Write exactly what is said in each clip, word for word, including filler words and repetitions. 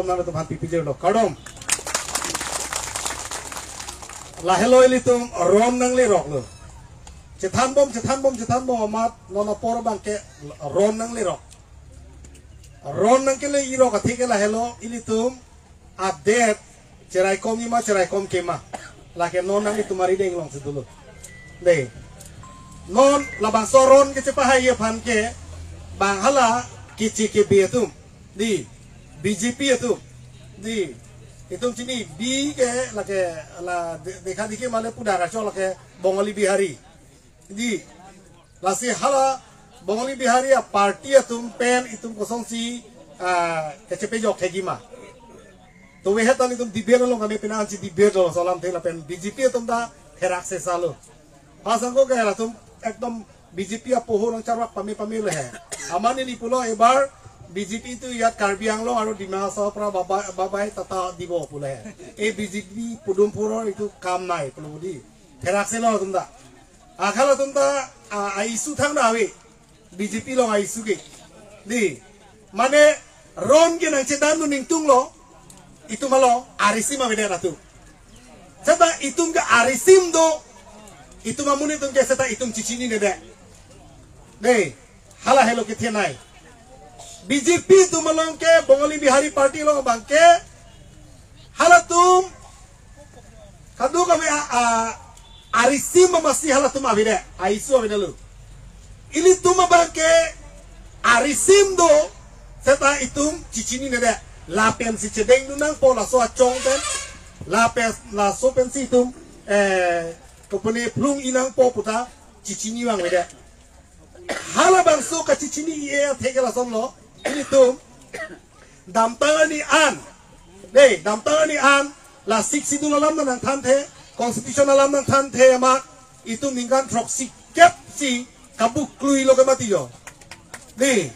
Nangtum aphan pipijirlo. Kardom. Lahelo ilitum ron nangleroklo. Chethanbom, chethanbom, chethanbom amat non apor abangke ron nanglerok. Ron nangkele-irok athe ke lahelo ilitum adet cheraikom ima, cheraikom kema. Lake non nanglitum arideng alongsi dolo. Dei. Non labangso ron kechepahai aphan ke bang hala K J K B atum. Dei. B J P atum. Dei. Itum chini B ke lake la de-, dekha dekhi male pu dak acho lake Bongali Bihari. Dei. Lasi hala Bongali Bihari aparty atum pen itum kosonsi, ah, kechepejok thekji ma. To wehetan itum debate along kami pinansi debate lo, laso alamthe lapen B J P atum ta therak sesa lo. Asangko ke latum ekdom B J P apoho nangcharvak pame pame lo he. Amat neli pulo ebar B J P tu iyat Karbi Anglong aru Dima Hasao pra babai, babai tata dibo pulo he. E B J P pudum puror itum kam nai pulo dei. Therak selo atum ta. Akhala atum ta, a, a-issue thangta ave. B J P along a-issue ke. Dei. Mane ron ke nangchedam ningtunglo. Itum along arisim avedet atum. Seta itum ke arisim do. Itum amonit atum ke seta itum chechinine det. Dei. Hala helo kethenei. B J P atum along ke Bongali Bihari party along abangke halatum kadokave a, a, arisim amatsi halatum avedet, a-issue avedetlo. Ilitum abangke arisim do, seta itum chechinine det. Lapensi chedengdun nangpo laso achong pen, lapen laso pensi itum, eh, kopane phlung-i nangpo puta chechini vangvedet. Halabangso kachechini-e athe ke lasonlo, ilitum damtang arni an. Dei, damtang arni an, la Sixth Schedule alam nangthanthe, Constitution alam nangthanthe amat, itum ningkan throksi kep si kabuklui lo ke mati jo. Dei,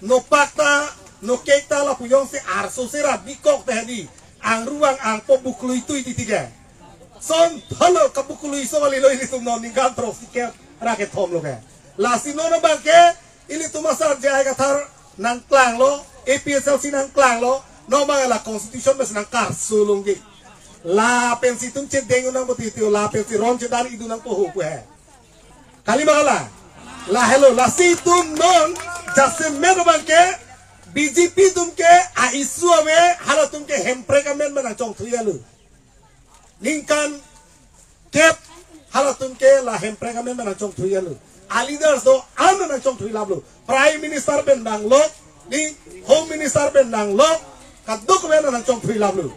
nopak ta, nokek ta lapu jongsi arso sera bikok te dei, angruang angpo buklui tui titi ke. Son thalo kabuklui so kali lo ilitum non ningkan throksi kep ra kethom lo ke. Lasi non abangke ilitum asar J I Kathar nangklanglo, A P H L C nangklanglo, non abang la constitution mes nangkarsu longji. Lapensi itum chedengdun nangpo titi, lapensi ron chedam-idun nangpo ho pu he. Kali ma hala. Lahelo, lasi itum non jasemet abangke B J P atum ke a-issue ave, halatum ke Hemprek amen ma nangchongthui alu. Ningkan kep halatum ke la Hemprek amen ma nangchongthui alu. A-leaders do-an ma nangchongthui laplo. Prime Minister pen danglok, dei, Home Minister pen danglok, kadokave ma nangchongthui laplo.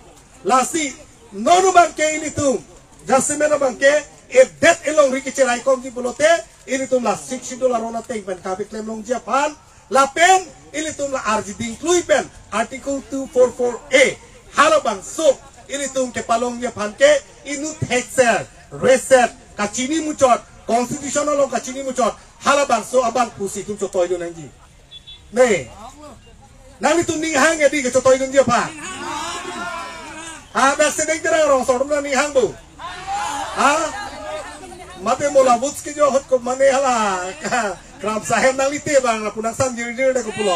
Lasi non abangke ilitum jasemet abangke edet elongri kecheraikomji pulote, ilitum la Sixth Schedule aron ateng pen kapeklem longji aphan, lapen ilitum la arji dingklui pen Article two four four A halabangso ilitum kepalongji aphan ke inut thekser, reset, kachini muchot, constitution along kachini muchot, halabangso abang pusi itum chotoidun nangji. Dei. Nanglitum ninghang ya dei kechotoidunji aphan? Ah, dak Sedeng Terang Rongso atum nangninghang bo? Ha? Mate mo la votes ke jo hot ko mane hala. Kram sahem nanglite abang lapu nangsan jirjir de ko pulo.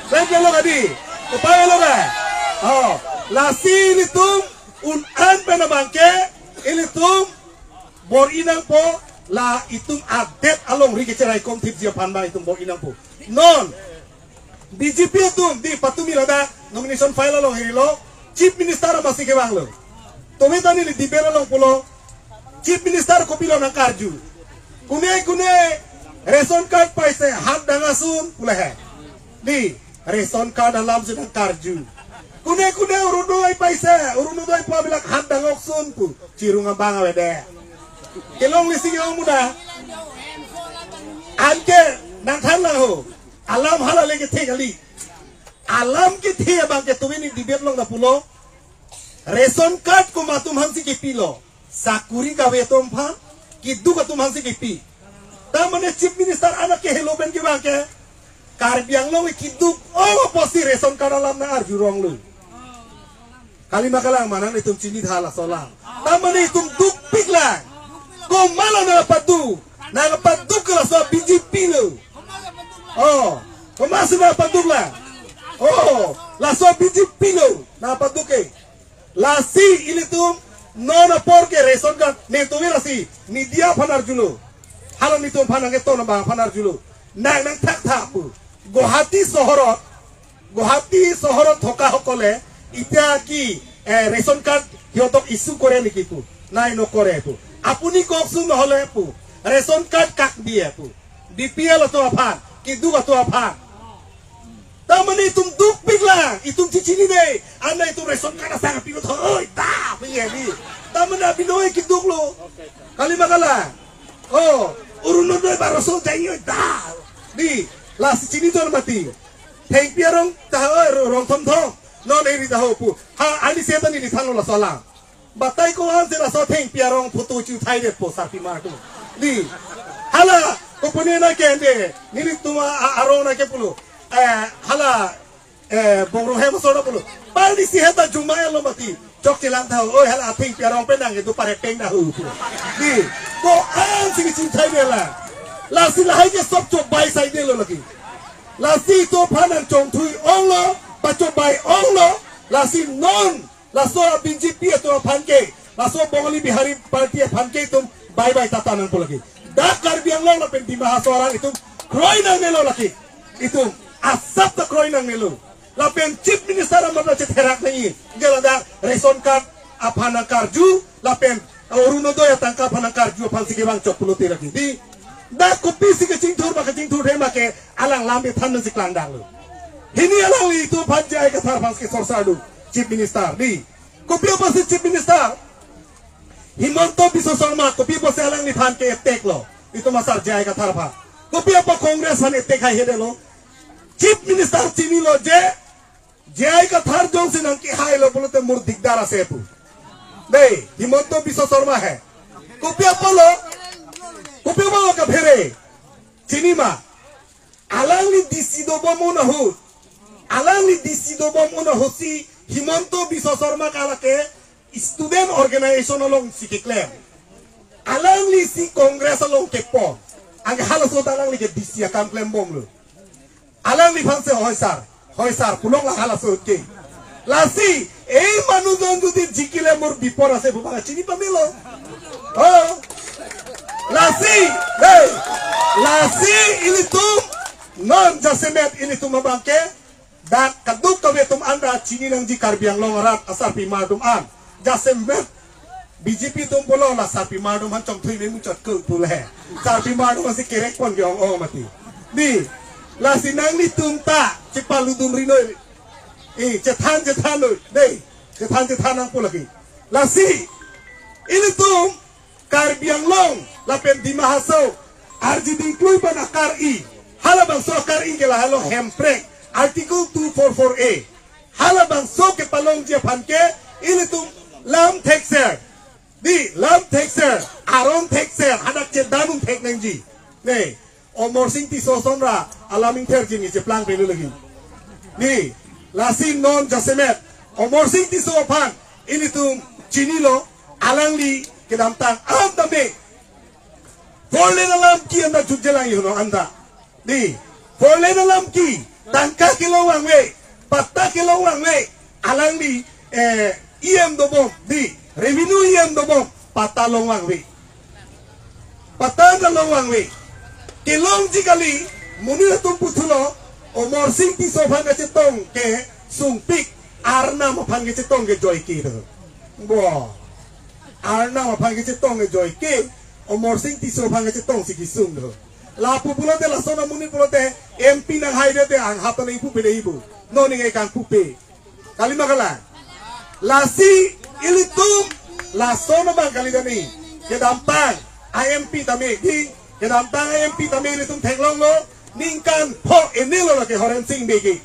Baik lo ka dei. Upai lo ka. Oh, lasi ilitum un-an pen abangke ilitum bor-i nangpo, la itum adet alongri kecheraikom thipji aphan abang itum bor-i nangpo. Non B J P atum dei patumi ladak nomination file along hirilo, Chief Minister amatsi kevanglo. Tumi ta neli debate along pulo, Chief Minister kopilo nangkarju? Kune kune ration card paise hat dang asun pulo he. Dei, ration card alamsi nangkarju. Kune kune Orunodoi paise, Orunodoi pu abilak hat dang oksun pu chirung abang avedet. Kelongle si ke-ong muda. Anke nangthan lang ho. Alam hala le kethe kali. Alam kethe abangke tumi neli debate along ta pulo. Ration card komat atum aphansi kepilo? Sakuri gave atum aphan, keduk atum aphansi kepi. Ta mane Chief Minister anak kehelo pen kevang ke Karbi Anglong keduk ong apotsi ration card alam nang-arju rong lo. Kali ma kalang ma, nanglitum chinitha laso alam. Ta mane itum dukpik lang. Komat lo nangpaduk? Nangpaduk ke laso B J P lo. Oh, komatsi nangpaduk lang? Oh, laso B J P lo. Halo nelitum aphan nangketon abang aphan arjulo. Nang nangthakthak pu. Guwahati sohorot, Guwahati sohorot thokakসকলে এতিয়া কি, এ, ration card সিহঁতক ইছ্যু কৰে নেকি pu? নাই, নকৰে pu. আপুনি কওকচোন নহ'লে pu. ৰেচন কাৰ্ড কাক দিয়ে pu? B P L atum aphan, kiduk atum aphan. Tamane itum dukpik lang, itum chichinine. Ana itum ration card asang apilo tho, oi, da, pu ye ni. Tamane abinoi kiduklo. Kalima kala. Oh, Orunodoi baroso jai, oi, da. Di, lasi chini jon mati. Thengpi arong ta, oi, ro-, rong thom thom. Non eri ta ho pu. Ha, ani setan ini thanlo laso alam. Batai ko-an si laso thengpi arong photo chu thaidet po sarpimar atum. Di. Hala, kopune nangke de. Nelitum a, a, arong nangkepulo. Eh, hala, eh, bongrong hem asor pulo. Pal di si heta juma elo mati. Chokchelang tha, oi, hala thengpi arong pen nangkedo pare peng da hu pu. Di. Ko-an si chingthai de la. Lasi lahai ke sob chobei saidelo lagi. Lasi itum aphan nangchongthui onglo, pachobei onglo. Lasi non laso B J P atum aphan ke, laso Bongali Bihari Party aphan ke itum bye bye tata nangpo lagi. Dak Karbi Anglong lapen Dima Hasao arang itum kroi nangnelo lagi. Itum asap ta kroi nangnelo. Lapen Chief Minister amat ta chetherak nangji. Gela dak ration card aphan nangkarju, lapen Orunodoi atangka aphan nangkarju aphan si kevang chok pulote lagi. Di, dak kopisi kachingthur ba kachingthur thema ke alang lam ethan nangsi klangdaklo. Hini alangli itum aphan J I Kathar aphan si kesorsar do, Chief Minister. Di. Kopi apotsi Chief Minister Himanta Biswa Sarma, kopi apotsi alangliphan ke attack lo. Itum asar J I Kathar aphan. Kopi apot Congress aphan attack hai hede lo. Chief Minister chinilo je, J I Kathar jongsi nangkehailo pulote mur dikdar ase pu. Dei, Himanta Biswa Sarma he. Kopi apotlo? Kopi apotlo kaphere? Chini ma. Alangli D C dobom un ahut. Alangli D C dobom un ahut si Himanta Biswa Sarma ke lake student organization alongsi keklem. Alangli si Congress along kepon. Anke halaso ta alangli ke D C akam klembomlo. Alangliphan si hoi sar, hoi sar, pulong la halaso ke. Lasi, ei manujon jodi jikile mur bipor ase pu bang chini pamelo. Oh. Lasi, hey. Lasi ilitum, non jasemet ilitum abang ke, dak kaduk kave atum anta chini nangji Karbi Anglong arat asarpimar atum an. Jasemet B J P atum pulo la sarpimar atum aphan chongthui me muchot ko pule. Sarpimar atum si kerek pon ke ong ong mati. Di, lasi nanglitum ta chepaludun rinoi. Eh, chethan chethan noi. Dei, chethan chethan nangpo lagi. Lasi, ilitum Karbi Anglong lapen Dima Hasao arjiding klui pen akar-i. Halabangso akar-i ke lahelo Hemprek, Article two four four A. Halabangso kepalongji aphan ke ilitum lam thekser. Di, lam thekser, aron thekser, hadak chedan un thek nangji. Ne, Amarsing Tisso ason ra alam ingther jini cheplang pelu lagi. Di, lasi non jasemet Amarsing Tisso aphan ilitum chinilo, alangli kedamtang an tame four lane alam ke anta jutjelang ihono anta. Di, four lane alam ke, tangka kelong vangve, patta kelong vangve, alangli, eh, E M dobom, di, revenue E M dobom, patta long vangve. Patta anta long vangve. Kelongji kali, monit atum puthulo, Amarsing Tisso aphan kachetong kesungpik, Arnam aphan kachetong ke joike do. Bo. Arnam aphan kachetong ke joike, Amarsing Tisso aphan kachetong si kesung do. Lapu pulote lason amonit pulote M P nanghaide te anghap ta nangpupe dei bu. Non ning ekang pupe. Kalima kala. Lasi ilitum lason abang kali tani. Kedamtang a M P tame di. Kedamtang a M P tame ilitum theklonglo. Ningkan pho enelo lake Horensing Bey ke.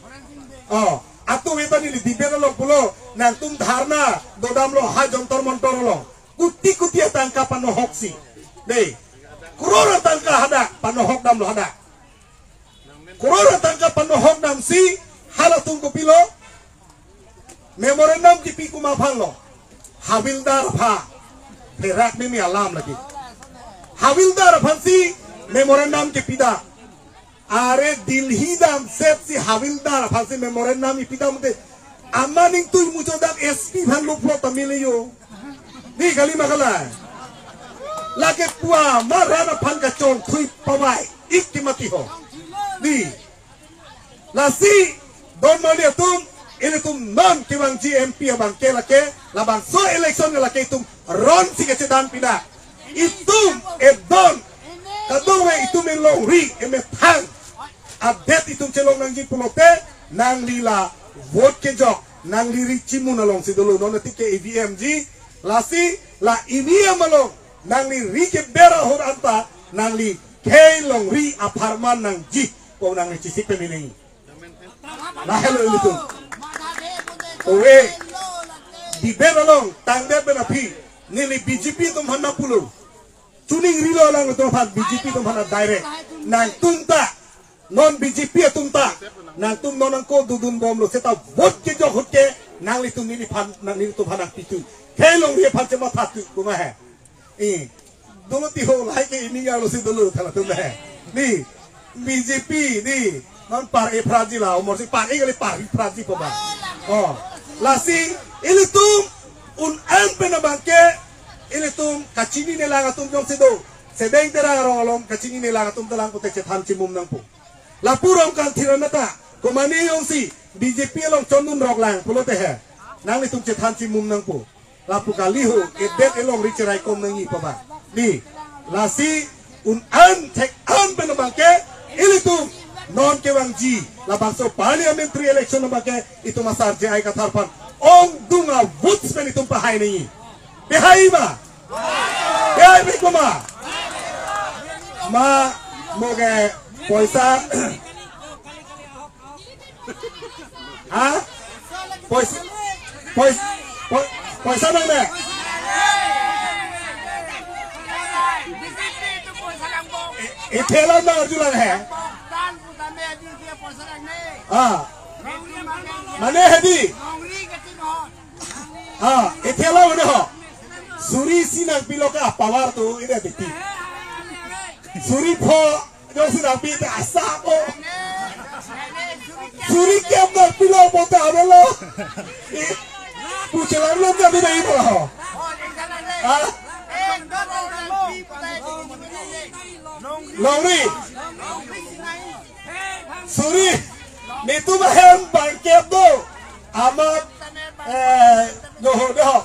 Oh, atum eta neli debate along pulo. Nangtum dharna dodamlo ha Jantar Mantar along. Kuti kuti atangka panohoksi. Dei. Crore atangka hadak panohok damlo hadak. Crore atangka panohok damsi halatum kopilo. Memorandum kipi komat aphanlo. Havildar aphan. Pherak mimi alam lagi. Havildar aphansi memorandum kipi da. Are Delhi damsep si Havildar aphansi memorandum kipi dam te. Amat ning tui mucho dak S P aphan luplo tamile yo. Di kalima kala. Lake pua maran aphan kacho. thui pavai ik ke mati ho. Dei. Lasi don mali atum, ilitum non kevangji M P abang ke lake, labangso election ke lake itum ronsi kachedam pina. Itum edon, kadokave itum elongri, emethang adet itum chelong nangji pulote, nangli la vote kejok, nangli ri chimun alongsi dolo, non tik ke E V M ji, lasi la E V M along nangli ri keber ahut anta, nangli khei longri apharman nangji, ko nangli chesik peme nangji. Lahelo ilitum. Ove, debate along tangdet pen aphi, neli B J P atum aphan nangpulo. Chuning rilo alangtum aphan, B J P atum aphan direct. Nangtum ta, non B J P atum ta, nangtum non nangko dudun bomlo, seta vote kejok ahut ke, nanglitum neliphan, nang nelitum aphan nangpithu. Khei longri aphan chemathathu, komat he. Eh, dolo ti ho lahai ke ini ya lo si dolo thala tum he. Dei, B J P, dei, non par-e phraji la, umor si par-e kali par-e phraji ko ba. Oh, lasi, ilitum un-an pen abang ke, ilitum kachinine lang atum jongsi do. Sedeng Terang arong along kachinine lang atum ta lang pute chethan chimum nangpo. Lapu Rongkangthir anat ta, komane jongsi B J P along chondun rok lang pulote he, nanglitum chethan chimum nangpo. Lapu kali ho, edet elongri cheraikom nangji paba. Dei, lasi un-an thek-an pen abang ke, ilitum non kevangji labangso parliamentary election abang ke, itum asar J I Kathar aphan ongdung avotes pen itum pahai nangji. Pahai ma? Pahai pi ko ma? Ma, mo ke poisa. Ha? Poisa, poisa, poi-, poisa nangne? E, e thela nang arjulang he. Ah. Mane he dei. Ah, e thela mane ho. Suri isi nangpilo ke power to ida dei. Suri pho jongsi nangpi te asap o. Suri kep nangpilo pute avelo. Eh, pu chelang lo ka dei ho. Ah? Longri. Suri. Netum ahem bangkep do. Amat, eh, doho doho.